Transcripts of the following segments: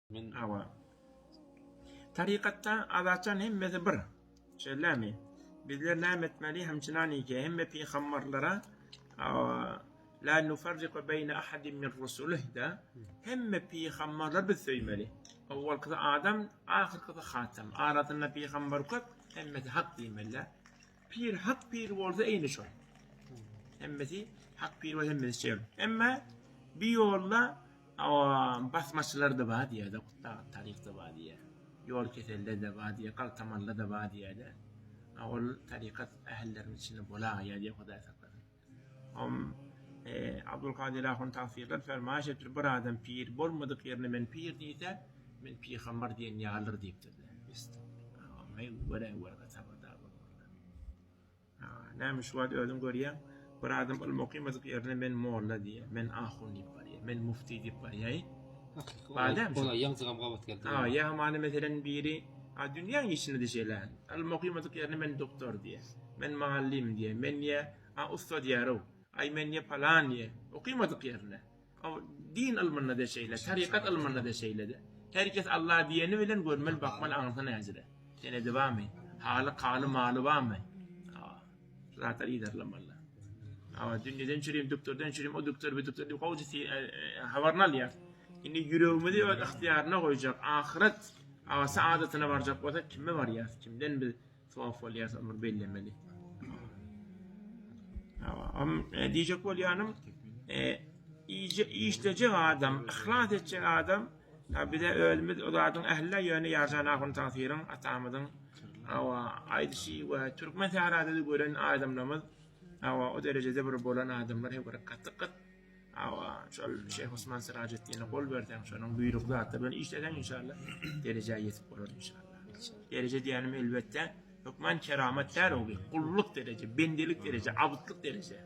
Men hawa. Tarykatda adatjan hemmesi bir. Şeýlemi? Bizler näme etmeli? Hemçinan ike hemme pygamberlere La nufarriku beýne ahadin min rusulih da hemme pygamberleri biz söýmeli. Owalkysy adam, ahyrkysy hatam. Arasynda pygamber köp, hemmesi hak diýmeli. Pir hak pir bolsa eýni şol. Hemmesi hak pir we hemmesi şeýle. Emma bir ýolda Basmaçylar-da bar diýýär-de, Kutdag taryh-da bar diýýär. Ýol kesenler-de bar diýýär, galtamanlar-da bar diýýär-de. Ol tarykat ähilleriniň içinde bolaýýar diýýär, Hudaý saklasyn. Om Abdulkadyr ahun tagfyrlar fermaýyş etdir, bir adam pir bolmadyk ýerine men pir diýse, men pygamber diýen ýalydyr diýipdir-de. Heý, göräý, gaty habardar bolmaly. Näme şu wagt özüň görýäň, bir adam ylym okymadyk ýerine men molla diýýär, men ahun diýip barýar, men mufti diýip barýar. Bar dälmi? Ola ýaňjygam gabat geldi. Ha, ýa hamana meselem biri, a dünýäň işinde-de şeýle. Ylym okymadyk ýerine men doktor diýýär, men mugallym diýýär, men diýýär, a ussa diýýär-ow. Aý men diýýär palan diýýär, okymadyk ýerine. Din ylmynda-da şeýle, tarykat ylmynda-da şeýle-de. Her kes Allah diýeni bilen görmeli, bakmaly aňyrsy näjire. Senedi barmy? Haly, kaly, maly barmy? Şu zatlary yzarlamaly. Awa, dünýeden çürim, dükdürden çürim, o dükdür, bu dükdür diýip gowja e, e, habaryny alýar. Indi ýüregimizi öz ygtyýaryna goýjak, ahyret awa saadatyna barjak bolsa kime barýas, kimden biz Sogap bolýarsa ömür bellemeli. Am e, diýjek bolýanym, e, işlejek adam, yhlas etjek adam, ha bize özümiz o zadyň ähli ýöne Ýarjan ahun tagsyryň atamyzyň awa aýdyşy we türkmen sährada gören adamlarymyz awa o derejede bir bolan adamlar hem bir gaty gyt Awa, şol Şeýh Osman Sirajetdine gol berseň, şonuň buýruk zatlar bilen işleseň inşallah derejä ýetip bolar inşallah. Dereje diýenim elbetde hökman keramat däl o bir gulluk dereje, bendelik dereje, abdlyk dereje.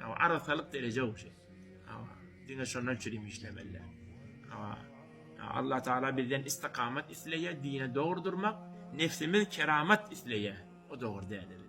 Awa, arasalyk dereje o şey. Awa, diňe şondan çürim işlemeli. Awa, Allah Taala bizden istikamat isleýär, dine dogry durmak, nefsimiz keramat isleýär. O dogry däl.